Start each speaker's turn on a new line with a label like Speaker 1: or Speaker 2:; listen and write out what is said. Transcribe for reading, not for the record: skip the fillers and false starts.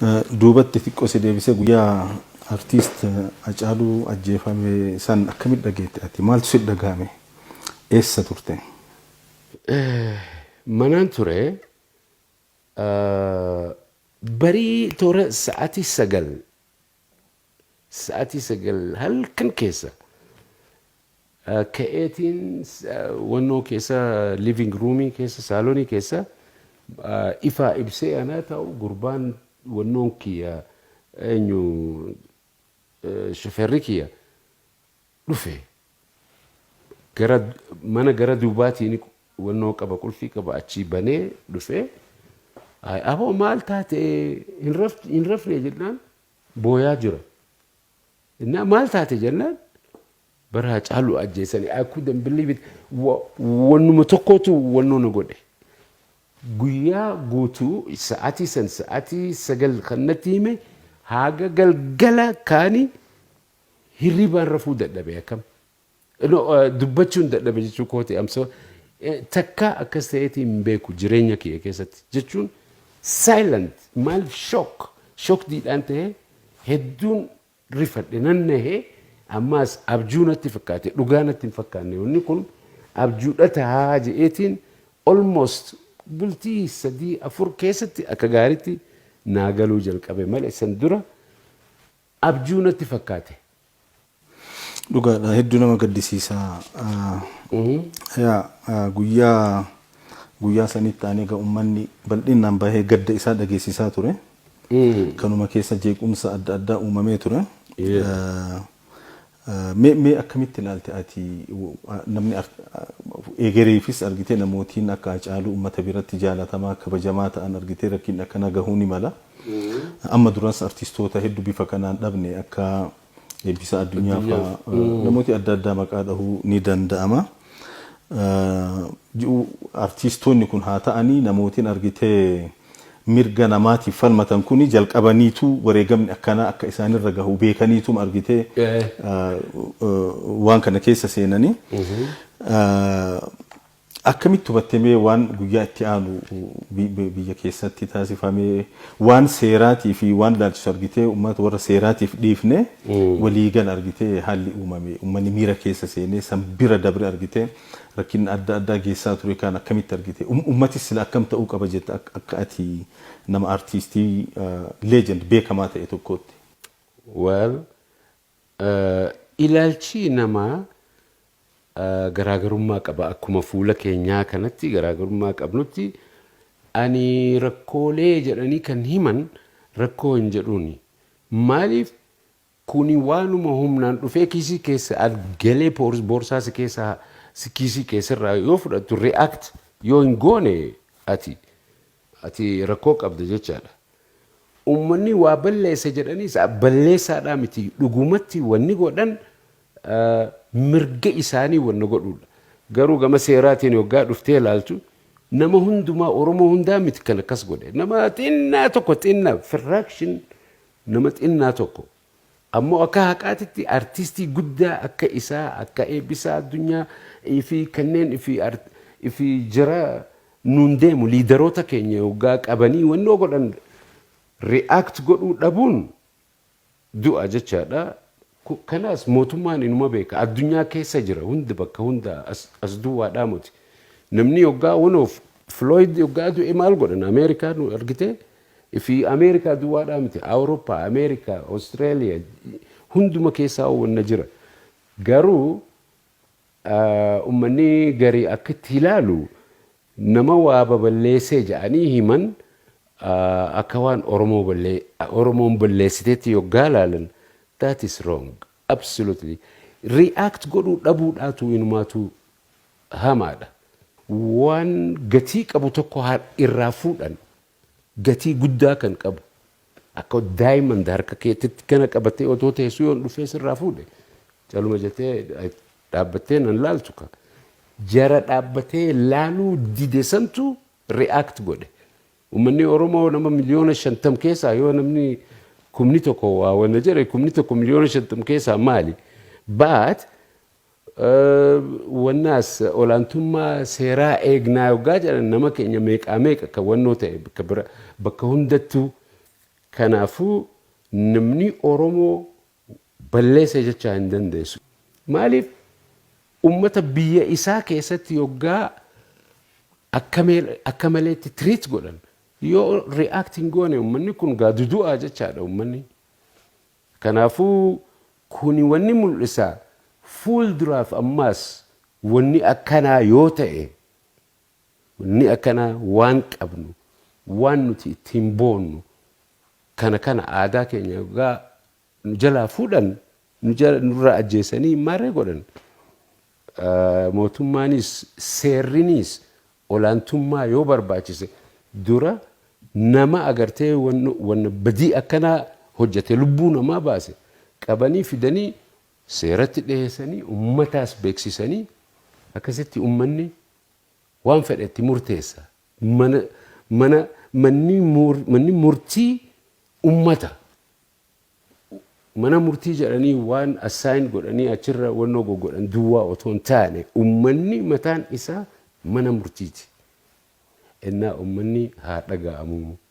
Speaker 1: Duubatti xiqqoo si deebisee, guyyaa artiist Hacaaluu ajjeefame san akkamitti dhageette ati? Maaltu si dhagahame? Eessa turte?
Speaker 2: Manaan ture. Barii toora sa'aatii 9, sa'aatii 9 halkan keessa ka'eetiin wannoo keessa, living roomii keessa, saalonii keessa ifaa ibsee anaa ta'u, gurbaan wannoon kiyya eenyu, shofeerri kiyya dhufe. Gara mana gara duubaatiin wannoo qaba, qulfii qaba, achii banee dhufe. "Aboo, maal taate? Hin rafne?" jennaan booyaa jira. Innaa "Maal taate?" jennaan, bara Hacaaluu ajjeesanii. I couldn't believe it. Wannuma tokkotu wannoo na godhe. Guyyaa guutuu sa'aatii san, sa'aatii 9 kan natti hime, haga galgala kaani hirribaan rafuu dadhabe akkam. No, dubbachuun dadhabe jechuu kooti. Amsa takka akkas ta'eetiin hin beeku jireenya kiyya keessatti jechuun, silent. Maal, shockiidhaan ta'ee hedduun rifadhe, nan nahee. Ammaas abjuu natti fakkaate, dhugaa natti hin fakkaanne. Wanni kun abjuudha tahaa je'eetiin almost bultii 3-4 keessatti akka gaariitti naa galuu jalqabe malee san dura abjuu natti fakkaate.
Speaker 1: Dhugaadha, hedduu nama gaddisiisa. Yaa guyyaa sanitti aanee egaa uummanni bal'inaan bahee gadda isaa dhageessisaa ture. Kanuma keessa jeequmsa adda addaa uumamee ture. Mee akkamitti ilaalte ati? Namni egereefis argitee, namootiin akka Hacaaluu uummata biratti jaalatamaa kabajamaa ta'an argitee rakkinni akkana gahuu ni mala. Amma duras artistoota hedduu bifa kanaan dhabne, akka Eebbisaa Addunyaa fa'aa, namooti adda addaa maqaa dhahuu ni danda'ama. Artistoonni kun haa ta'anii, namootiin argitee mirga namaatiif falmatan kuni jalqabaniitu wareegamni akkanaa akka isaanirra gahu beekaniitum argitee waan kana keessa seenanii. Akkamitti hubattemee waan guyyaa itti aanu biyya keessatti taasifamee, waan seeraatii fi waan ilaalchisu argitee uummata warra seeraatiif dhiifne, waliigal argitee haalli uumame, uummanni miira keessa seenee san bira dabre argitee rakkinni adda addaa geessaa ture kan akkamitti argite? Uummati sila akkam ta'uu qaba jetta akka ati nama artiistii legend beekamaa ta'e tokkootti?
Speaker 2: Well, ilaalchi namaa garaagarummaa qaba. Akkuma fuula keenyaa kanatti garaagarummaa qabnutti, ani rakkoolee jedhanii kan himan rakkoo hin jedhuuni. Maaliif, kuni waanuma humnaan dhufee kiisii keessa galee boorsaa si keessa, kiisii keessarraa yoo fudhattu, react yoo hin goone ati rakkoo qabda jechaadha. Uummanni waa balleessa jedhaniis balleessaadhaa miti, dhugumatti wanni godhan mirga isaanii wanna godhuudha. Garuu gama seeraatiin yoggaa dhuftee ilaaltu, nama hundumaa, Oromoo hundaa miti kan akkas godhe. Nama xinnaa tokko, xinnaa fraction, nama xinnaa tokko. Ammoo akka haqaatitti artistii guddaa akka isaa, akka Eebbisaa Addunyaa fi kanneen fi jara nuun deemu, leaderoota keenya yoggaa qabanii wannoo godhan react godhuu dhabuun du'a jechaadha. Kanaas mootummaan inuma beeka. Addunyaa keessa jira hundi, bakka hunda, as duwwaadhaa miti. Namni yoggaa wanoof Floyd yoggaa du'e maal godhan Ameerikaa nu argite? Fi Ameerikaa duwwaadhaa miti. Awurooppaa, Ameerikaa, Austraaliyaa hunduma keessaa wanna jira. Garuu uummanni garii akka itti ilaalu, nama waa baballeessee jedhanii himan akka waan Oromoon balleessiteetti yoggaa ilaalan, that is wrong, absolutely. React godhuu dhabuudhaatu inumaatu hamaadha. Waan gatii qabu tokko irraa fuudhan, gatii guddaa kan qabu, akka diamond harka keetitti kana qabatee otoo teessuu yoon dhufee sirraa fuudhe, caluma jettee dhaabbattee nan laaltu ka. Jara dhaabbatee laaluu dide santu react godhe. Uummanni Oromoo nama miliyoona 50 keessaa yoo namni 1,000 waa wanna jedhe, 1,000 miliyoona 50 keessaa maali? But wannaas olaantummaa seeraa eegnaa yoggaa jedhan, nama keenya meeqaa meeqa kan wannoo ta'e bakka bira, bakka hundattuu. Kanaafuu namni Oromoo balleessa jechaa hin dandeessu. Maaliif ummata biyya isaa keessatti yoggaa akka maleetti treat godhan yoo react hin goone, ummanni kun gaa dudu'aa jechaadha ummanni. Kanaafuu kuni wanni mul'isa, fuulduraaf ammaas wanni akkanaa yoo ta'e, wanni akkanaa waan qabnu, waan nuti ittiin boonnu kana aadaa keenya yoggaa nu jalaa fuudhan, nu jala nurraa ajjeesanii maarree godhan. Mootummaanis seerrinis olaantummaa yoo barbaachise dura nama agartee wanna badii akkanaa hojjete, lubbuu namaa baase, qabanii fidanii seeratti dhiyeessanii, ummataas beeksisanii, akkasitti ummanni waan fedhe itti murteessa. Mana mana manni manni murtii ummata. Mana murtii jedhanii waan assign godhanii achirra wannoo goggodhan duwwaa otoo hin taane, ummanni mataan isaa mana murtiiti. Innaa ummanni haa dhaga'amu.